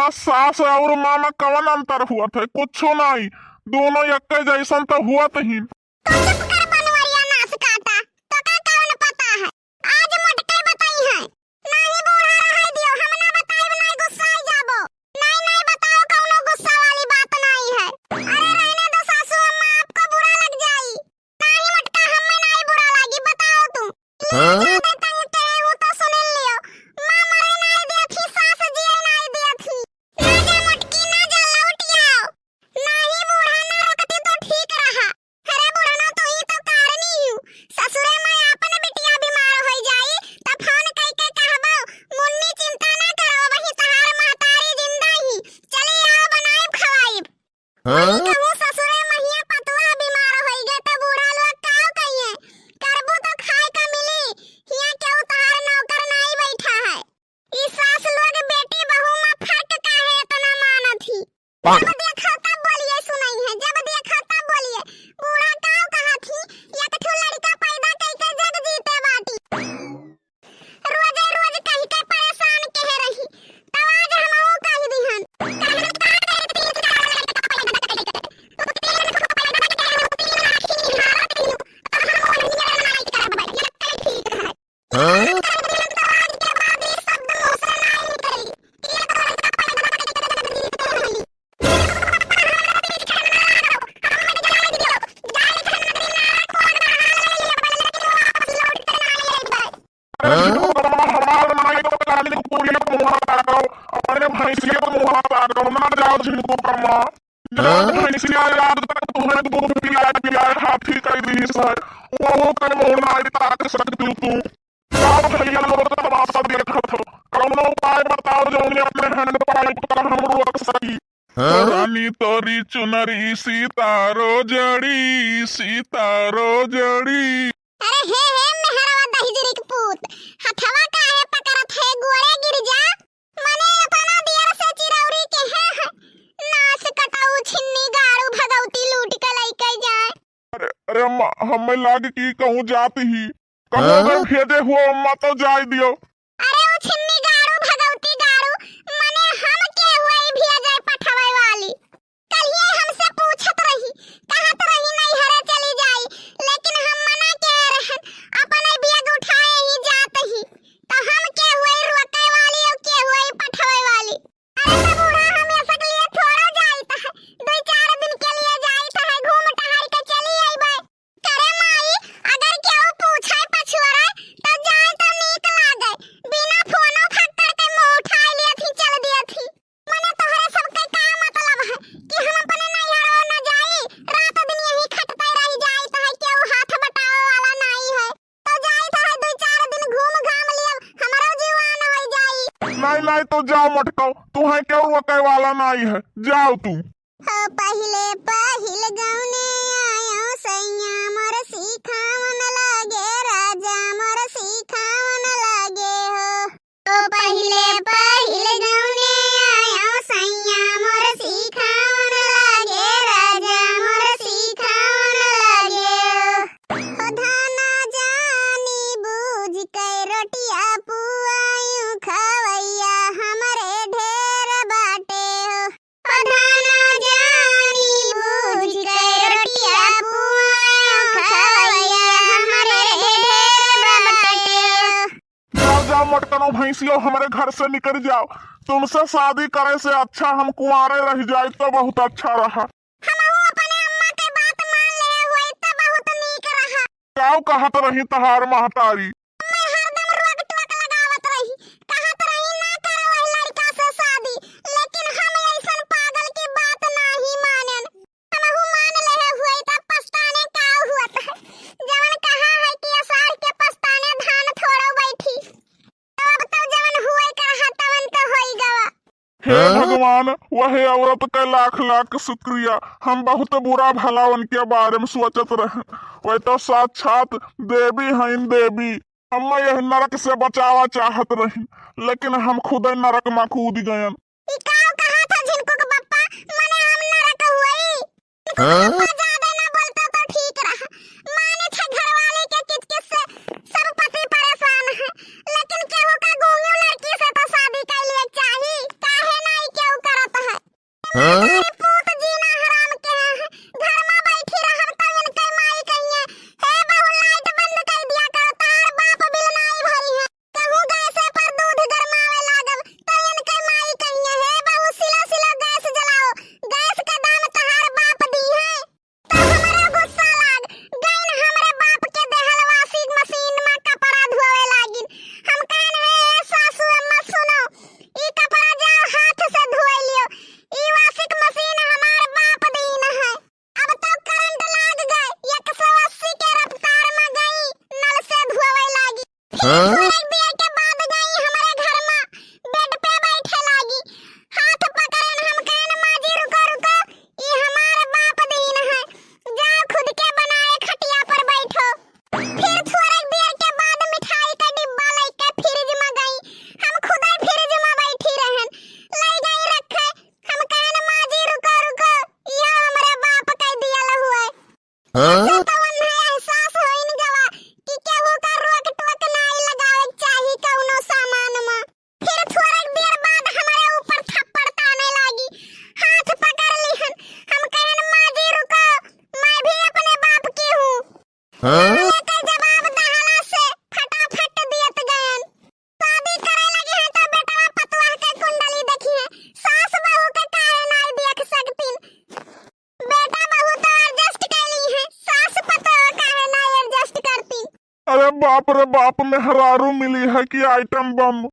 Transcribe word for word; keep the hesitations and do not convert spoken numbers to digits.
आ सास और माँ में कवन अंतर हुअत है? कुछो नाहीं, दोनों एक्के जैसन तो हुअत ही। तू चुप कर बनवरिया नास काटा, तोका कौन पता है? आज मोटके बताई है। नाहीं बूढ़ा रहै दियो, हम ना बताइब, नाहीं गुस्साई जाबो। नाहीं, नाहीं बताओ, कौनो गुस्सा वाली बात नाहीं है। अरे रहने दो सासू अम्मा, आपको बुरा लग जाई। नाहीं मोटका, हमें नाहीं बुरा लागी, बताओ तू। ले हाँ? ज्यादा तंग करे हूँ तो सुन लियो। माँ मरे नाहीं देत ही, सास जिए नाहीं देत ही। ना जा मोटकी, ना जा, लौट आओ। नाहीं बूढ़ा ना रोकती तो ठीक रहा। अरे बुढ़नो, तू ही तो कारणी हू। ससुरे में आपन बिटिया बीमार होई जाई, त फोन कई के कहबो, "मुन्नी चिंता ना करो, वही तहार महतारी जिंदा ही। चली आओ, बनाइब खवाइब।" हाँ? वही कहूँ ससुरे महिया पतुआ बीमार होई गए त बूढ़ा लोग का कहिए? करबू तो खाए का मिली, हिया केहू तहार नौकर नाई बैठा है। ई सास लोग बेटी बहू में फर्क काहे इतना मानत ही? जब देखो तब बोलिए सुनाई है, जब देखो तब बोलिए। बूढ़ा काऊ कहत ही, एक ठो लड़का पैदा कई के जग जीते बाटी। रोजे रोज कही के परेशान कहे रही, तब आज हमहू कह दिहन। हाँ? अरे हाँ? झिनको कम्मा, हमार नाई तो काली कुकुरिया को मुँह ताको, अपने भैंसिया को मुँह ताको, ना जाओ झिनको कम्मा। जाओ हाँ? भैंसिया, आज तक तुम्हें दूध पिलाए पिलाए हाथी कर दी है, वो कर मुँह नाई ताक सकती तू। जाओ भैया लोग तमाशा देखत हो, कौनो उपाय बताओ जौन अपने hand pipe का हम रोक सकी। हाँ? रानी तोरी चुनरी सितारो जड़ी, सितारो जड़ी। अरे हे, हे मेहरवा दहिजरी के पूत, हथवा काहे पकड़त है, गोड़े गिर जा। मने अपना दियर से चिरौरी के है, है। नास कटाऊ छिन्नी गाड़ू भगौती लूट के लइके जाए। अरे, अरे अम्मा, हमें लाग कि कहूँ जात ही। कहूँ हाँ? अगर भेजे हुआ अम्मा तो जाए दियो। अरे ओ छिन्नी गाड़ू भगौती गाड़ू, मने हम के हुए ई भेजे पठवे वाली? कल्हिए हमसे पूछत रही, कहत रही नैहरे चली जाई, लेकिन हम मना के रहन, अपन बैग उठाए ही जात ही, तो हम के हुए रोके वाली और के हुए पठवे वाली? अरे तो बूढ़ा हम ऐसा के लिए थोड़ा जाइत है, दो चार दिन के लिए जाइत है, घूम टहल के चली अइबे। करे माई, अगर केहू पूछे पछुआरे, तो जाए तो नीक लागे, बिना फोनो फक्कर के मुंह उठाए लिए थी, चल दिए थी। मने तोहरे सबके का मतलब है कि हम अपने नैहरो न जाई, रात दिन यही खटते रह जाइत है, केहू हाथ बटावे वाला नाई है। तो जाइत है, दो चार दिन घूम घाम लियब, हमरो जीवान हो जाई। नाई, नाई, तो जाओ मटकाओ, तुहें केहू रोके वाला नाई है, जाओ तू। हो पहिले पहिल गौने आयो सैया मोर सिखावन लागे, राजा मोर सिखावन लागे हो। हो पहिले पहिल गौने आयो सैया मोर सिखावन लागे, राजा मोर सिखावन लागे हो। हो धाना जानी बूझ के रोटिया पुआयु खवैया हमरे ढेर बाटे हो। धाना जानी बूझ के रोटिया पुआया खवैया हमरे ढेर बाटे। जाओ, जाओ, मटकनो भैंसियो, हमरे घर से निकल जाओ। तुमसे शादी करे से अच्छा हम कुंवारे रह जाए तो बहुत अच्छा रहा। हमहू अपने अम्मा के बात मान ले हुए तो बहुत नीक रहा। काऊ कहत रही तहार महतारी? मैं हरदम रोक टोक लगावत रही, कहत रही ना करो वही लड़का से शादी, लेकिन हम ऐसन पागल की बात नाही मानेन। हमहू मान लेहे हुए त पछताने का हुअत है, जवन कहा है कि आषाढ़ के पछताने धान थोड़ो बैठी। तो अब तो जवन हुए का रहा तवन तो होई गवा। हे हाँ? भगवान, वह औरत का लाख लाख शुक्रिया। हम बहुत बुरा भला उनके बारे में सोचत रहे। वह तो साक्षात देवी हैं, देवी। हम यह नरक से बचावा चाहत रही, लेकिन हम खुद नरक में कूद गयन। ई काव कहा था झिनको के बप्पा, मने हम नरक हुई? हाँ? ज्यादा ना बोलता तो ठीक रहा। माने छे घरवाले के किचकिच से सब पति परेशान है, लेकिन केहू का गूंगी लड़की से तो शादी कर लिए चाही, काहे ना ई केहू अरे पूत जीना हराम के है, घर मा बैठी रहब तब इनके माई कहिए, "हे बहू, लाइट बंद कर दिया करो, तार बाप बिल नाई भरी है।" कहूँ गैसे पर दूध गरमावे लागब, तब इनके माई कहिए, "हे बहू, सिला सिला गैस जलाओ, गैस के दाम तहार बाप दी है।" तब हमरा गुस्सा लाग गइन, हमरे बाप के देहल washing machine मा कपड़ा धोवे लागिन। हम कहन, "हे सासू अम्मा, सुनो, ई कपड़ा जाओ हाथ से धोए लियो, ई washing machine हमार बाप दीन है।" अब तो करंट लाग गए, एक सौ अस्सी के रफ्तार मा गई, नल से धोवे लागी। फिर थोड़े देर के बाद गई हमरे घर मा, बेड पे बैठे लागी, हाथ पकड़न। हम कहन, "माँ जी, रुको, रुको, ई हमार बाप दीन है, जाओ खुद के बनाए खटिया पर बैठो।" फिर थोड़े देर के बाद मिठाई का डिब्बा लेके फ्रिज मा गई, हम खुदे फ्रिज मा बैठी रहन, ले गई रखे। हम कहन, "माँ जी, रुको, रुको, यह हमरे बाप के दियल हुए।" हाँ? तो उन्हें एहसास होइन गवा कि केहू का रोक टोक नाई लगावे चाही कउनो सामान मा। फिर थोड़क देर बाद हमरे ऊपर थप्पड़ ताने लागी, हाथ पकड़ लिहन। हम कहन, "माँ जी रुको, मैं भी अपने बाप की हूँ।" हाँ? एकर जवाब दहला से फटाफट दियत गयन। शादी करे लगी है तो बेटवा पतोह के कुंडली देखी है, सास बहू के काहे नाई देख सकतीन? बेटा बहू तो adjust कर ली है, सास पतोह काहे ना adjust करती? अरे बाप रे बाप, मेहरारू मिली है कि item bomb।